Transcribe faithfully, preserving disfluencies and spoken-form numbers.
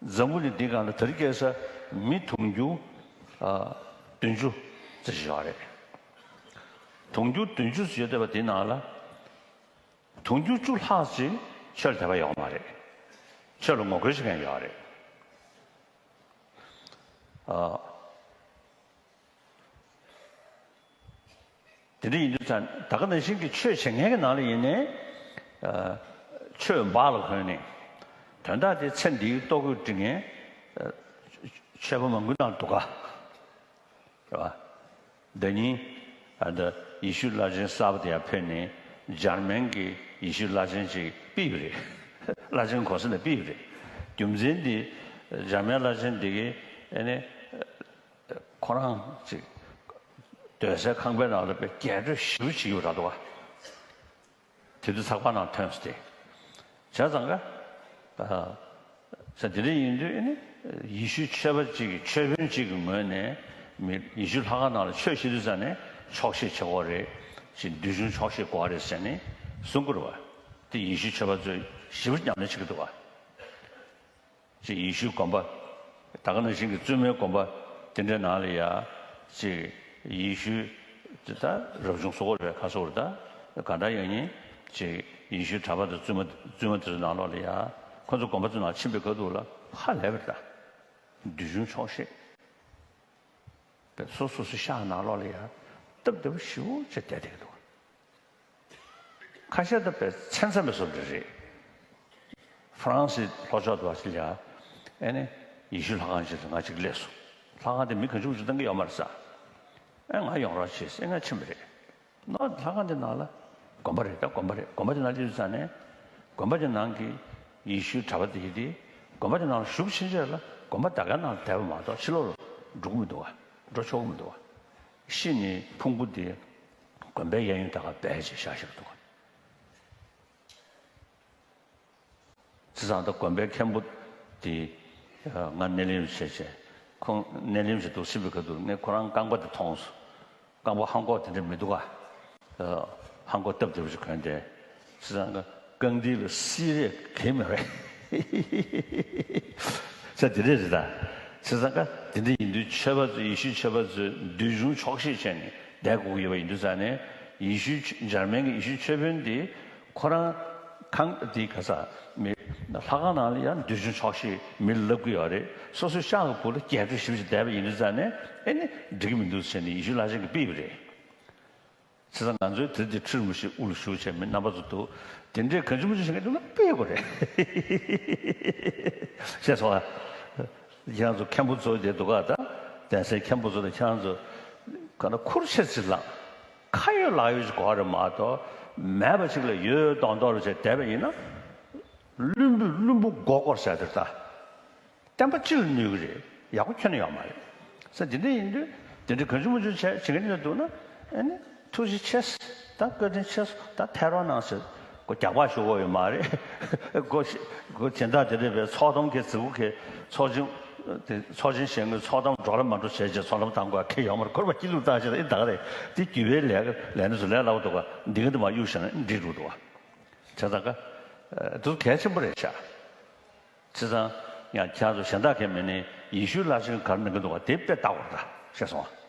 འཛམ་བུ་གླིང་འདི་སྒང་ལ་དེ་རིང་ཁ་སང་མི་དུང་ཕྱུར་ཨ་བདུན་ཅུ་ཙམ་ཞིག་ཡོད་རེད། དུང་ཕྱུར་བདུན་ཅུ་ཙམ་ཡོད་བསྡད་པ་དེ་ནང་ལ། དུང་ཕྱུར་བཅུ་ལྷག་ཅིག་ཆོས་ལ་དད་པ་ཡོད་མ་རེད། ཆོས་ལ་ངོ་རྒོལ་བྱེད་མཁན་ཡོད་རེད། ཨ། དེ་འདྲ་ཡིན་དུས་ཙང་ད་ག་ནང་བཞིན་གྱི་ཆོས་བྱེད་མཁན་གྱི་ནང་ལ་ཡིན་ནའི། ཨ། ཆོས་འབག་ལ་གོན་ནས། དོན་དག་དེ་ཚེ་འདིའི་ལྟོ་གོས་སྒྲིག་མཁན། ཨ། ཆོས་པ་མང་པོའི་ནང་འདུག་ག་རེད་བ། ཟླ་ཉིན། ཨ། ད་ཡེ་ཤུའི་བླ་ཆེན་གསར་པ་དེ་ཡར་ཕེབས་ནས་འཇར་མན་གྱི་ཡེ་ཤུའི་བླ་ཆེན་ཅིག་ཕུད་ཡོད་རེད། བླ་ཆེན་གོང་ས་ནས་ཕུད་ཡོད་རེད། རྒྱུ་མཚན་དེ་འཇར་མན་བླ་ཆེན་དེ་གིས་ཨ་ནི་ཁོ་རང་ཅིག་སྡོད་སའི་ཁང་པའི་ནང་ལ་དཔེ་རྒྱས་སྤྲོས་ཞེ་པོ་བྱེད་ཀྱི་ཡོད་རེད་འདུག་ག་དེ་དུས་ཚགས་པར་ནང་ཐོན་སོང་སྟེ། བྱས་ཙང་ཀ་ཨ། ས་དེ་འདྲ་ཡིན་དུས་ནི། ཡེ་ཤུའི་ཆོས་པ་གཅིག་གིས་ཆོས་དཔོན་གཅིག་གི་ངོས་ནས་མི་ཡེ་ཤུའི་ལྷ་ཁང་ནང་ལ་ཆོས་བཤད་དུས་ཙང་ནས་ཆོག་ཤེས་བྱེད་དགོས་རེད། ཅིག་འདུལ་བྱུང་ཆོག་ཤེས་དགོས་རེད་ཟེར་ནས་གསུང་གི་རེད་བ། དེ་ཡེ་ཤུའི་ཆོས་པ་ཚོས་ཞེ་པོ་ཉམས་ལེན་བྱེད་ཀྱི་འདུག་བ། ཅིག་ཡེ་ཤུའི་དགོན་པ། ད་ག་ནང་བཞིན་གྱི་བཙུན་མའི་དགོན་པ་དེ་འདྲའི་ནང་ལ་ཡ། ཅིག་ཡེ་ཤུའི་དེ་ད་རབ་བྱུང་བཟོ་དགོས་རེད། ག་བཟོ་རེད་ད། ག་འདྲ་ཡང་ཡིན། ཅིག་ཡེ་ཤུའི་གྲྭ་པ་དང་བཙུན་མ་བཙུན་མ་དེ་ཚོའི་ནང་ལོགས་ལ་ཡ། ཁོ་ཚོ་དགོན་པ་ཚོའི་ནང་ཕྱིན་པའི་ཁ་ཐུག་ལ་ཧ་ལས་པ་རེད་ད། འདུལ་བྱུང་ཆོག་ཤེས། པའི་སོ་སོ་སོ་ཤག་ནང་ལོགས་ལ་ཡ་སྟབས་བདེ་པོ་ཞེ་པོ་ཅིག་བསྡད་བསྡད་ཀྱི་འདུག་ཁ་ཤས་ད་དཔེ་མཚན་མཚམས་པའི་བཟོ་འདྲ་རེད། ཧྥ་རན་སིའི་ལྷོ་ཕྱོགས་དུ་བ་ཞིག་ལ་ཡ། ཨེ་ནི་ཡེ་ཤུའི་ལྷ་ཁང་ཞིག་ལ་ང་ཅིག་སླེབས་སོང་། ལྷ་ཁང་དེ་མི་གང་བྱུང་བྱུང་བཏང་གི་ཡོད་མ་རེད་ས། ཨེ་ང་ཡོང་རོགས་བྱེད་ཟེར་ང་ཕྱིན་པ་རེད། ནོ། ལྷ་ཁང་དེ་ནང་ལ་དགོན་པ་རེད། ད་དགོན་པ་རེད། དགོན་པ་དེ་ནང་སླེབས་ཙང་ནས་དགོན་པ་དེ་ནང་གི་ཡེ་ཤུའི་གྲྭ་པ་དེ་ཡིན་ཏེ། དགོན་པ་དེ་ནང་ལ་བཞུགས་ཕྱིན་ཆད་ལ་དགོན་པ་ད་གའི་ནང་བསྡད་པ་མ་གཏོགས་ཕྱི་ལོགས་ལ་འགྲོ་གི་མི་འདུག་ག་འགྲོ་ཆོག་གི་མི་འདུག་ག་ཤི་ནས་ཕུང་པོ་དེ་དགོན་པའི་གཡས་གཡོན་ད་ག་སྦས་བྱས་བཞག་བཞག་འདུག་ག་བྱས་ཙང་ད་དགོན་པའི་མཁན་པོ་དེ་ང་སྣེ་ལེན་བྱས་བྱས། ཁོང་སྣེ་ལེན་བྱས་འདུག་ཕྱིན་པའི་ཁ་ཐུག་ངས་ཁོ་རང་རྐང་པ་དེ་མཐོང་སོང་། རྐང་པ་ལྷམ་གོག་དེ་འདྲ་མི་འདུག་ག་ལྷམ་གོག་སྟབས་བདེ་པོ་ཞིག་གོན་ཏེ། བྱས་ཙང་རྐང་མཐིལ་ལ་བསིལ་རས་གང་ཡང་མེད་པ་རེད། ས་དེ་འདྲ་རེད་ད། བྱས་ཙང་ཀ་དེ་འདྲ་ཡིན་དུས་ཆོས་པ་ཚོ་ཡེ་ཤུའི་ཆོས་པ་ཚོས་འདུལ་བྱུང་ཆོག་ཤེས་བྱས་ནས་བསྡད་དགོས་ཀྱི་ཡོད་པ་ཡིན་དུས་ཙང་ནས། ཡེ་ཤུའི་ཆོས་འཇར་མན་གྱི་ཡེ་ཤུའི་ཆོས་དཔོན་དེ་ཁོ་རང་ཁང་དེའི་ག་ས་མི་ལྷ་ཁང་ནང་ལ་ཡང་འདུལ་བྱུང་ཆོག་ཤེས་མི་ལབ་ཀྱི་ཡོད་རེད། སོ་སོའི་ཤག་གི་བུ་ལ་རྒྱས་སྤྲོས་ཞེ་པོ་ཅིག་བསྡད་པ་ཡིན་དུས་ཙང་ནས། ཨེ་ནི་འགྲིག་གི་མི་འདུག་ཟེར་ནས་ཡེ་ཤུའི་བླ་ཆེན་གྱིས་ཕུད་པ་རེད། བྱས་ཙང་ང་ཚོའི་དེ་དེ་ཁྲིར་མི་ཤེས་དབུ་ལ་ཞུགས་བྱས་མི་རྣམ་པ་ཚོ་འདུག་དེ་འདྲའི་གང་བྱུང་མང་བྱུང་བྱེད་མཁན་འདུག་ན་ཕུད་དགོས་རེད། ཤེས་སོང་ཨ། ཁྱེད་རང་ཚོ་མཁན་པོ་ཚོ་དེ་འདུག་ག་ད་གདན་སའི་མཁན་པོ་ཚོ་དང་ཁྱེད་རང་ཚོ་ག་ན་ཁུར་ཆེར་ཅིག་ལངས། ཁ་ཡོད་ལག་ཡོད་ཅིག་དགོས་རེད་མ་གཏོགས། མེད་པ་ཅིག་ལ་ཡོད་ཡོད་མདོག་མདོག་ལ་བྱས་བསྡད་པ་ཡིན་ན། བླུན་པོས་བླུན་པོ་མགོ་སྐོར་ཟེར་དེ་ད། བསྟན་པ་སྤྱི་ལ་གནོད་ཀྱི་རེད། ཡག་པོ་ཁྱོན་ནས་ཡོད་མ་རེད། ས་འདི་འདྲ་ཡིན་དུས་འདི་འདྲ་གང་བྱུང་མང་བྱུང་བྱས་བྱེད་མཁན་འདྲ་འདུག་ན། ཨ་ནི་ཐུགས་རྗེ་ཆེ། ད་བཀའ་དྲིན་ཆེ། ད་ཐལ་རོགས་གནང་ཟེར། ཁོ་རྒྱག་པ་ཞུ་དགོས་ཡོད་མ་རེད། ཁོ་ཁོ་སྦྱིན་བདག་དེ་འདྲ་བའི་ཚོགས་གཏམ་གྱི་རྫི་བོ་གི་ཚོགས་ཆེན་དེ་ཚོགས་ཆེན་བཞེངས་ནས་ཚོགས་གཏམ་འགྲོ་ལ་མ་འགྲོ་བྱས་བྱས་ཚོགས་གཏམ་བཏང་དགོས་ཁེ་ཡོད་མ་རེད། ཁོར་བ་སྐྱིད་སྡུག་བཏང་བྱས་ཨེ་ད་ག་རེད། དེ་རྒྱུ་བའི་ལས་ལས་ནས་སུ་ལས་སླ་བོ་འདུག་ག་འདི་ག་འདི་མ་གཡུག་བཞག་ན་འགྲིག་འགྲོ་འདུག་ག་བྱས་ཙང་ཀ་དེ་ཚོ་གལ་ཆེན་པོ་རེད་ཤག་བྱས་ཙང་ཡང་ཁྱེད་ཚོ་གཞན་དག་གས་མེད་ནས་ཡེ་ཤུའི་བླ་ཆེན་ག་རེ་གནང་གི་འདུག་ག་དེ་དཔེ་ལྟ་དགོས་རེད་ད། ཤེས་སོང་ཨ།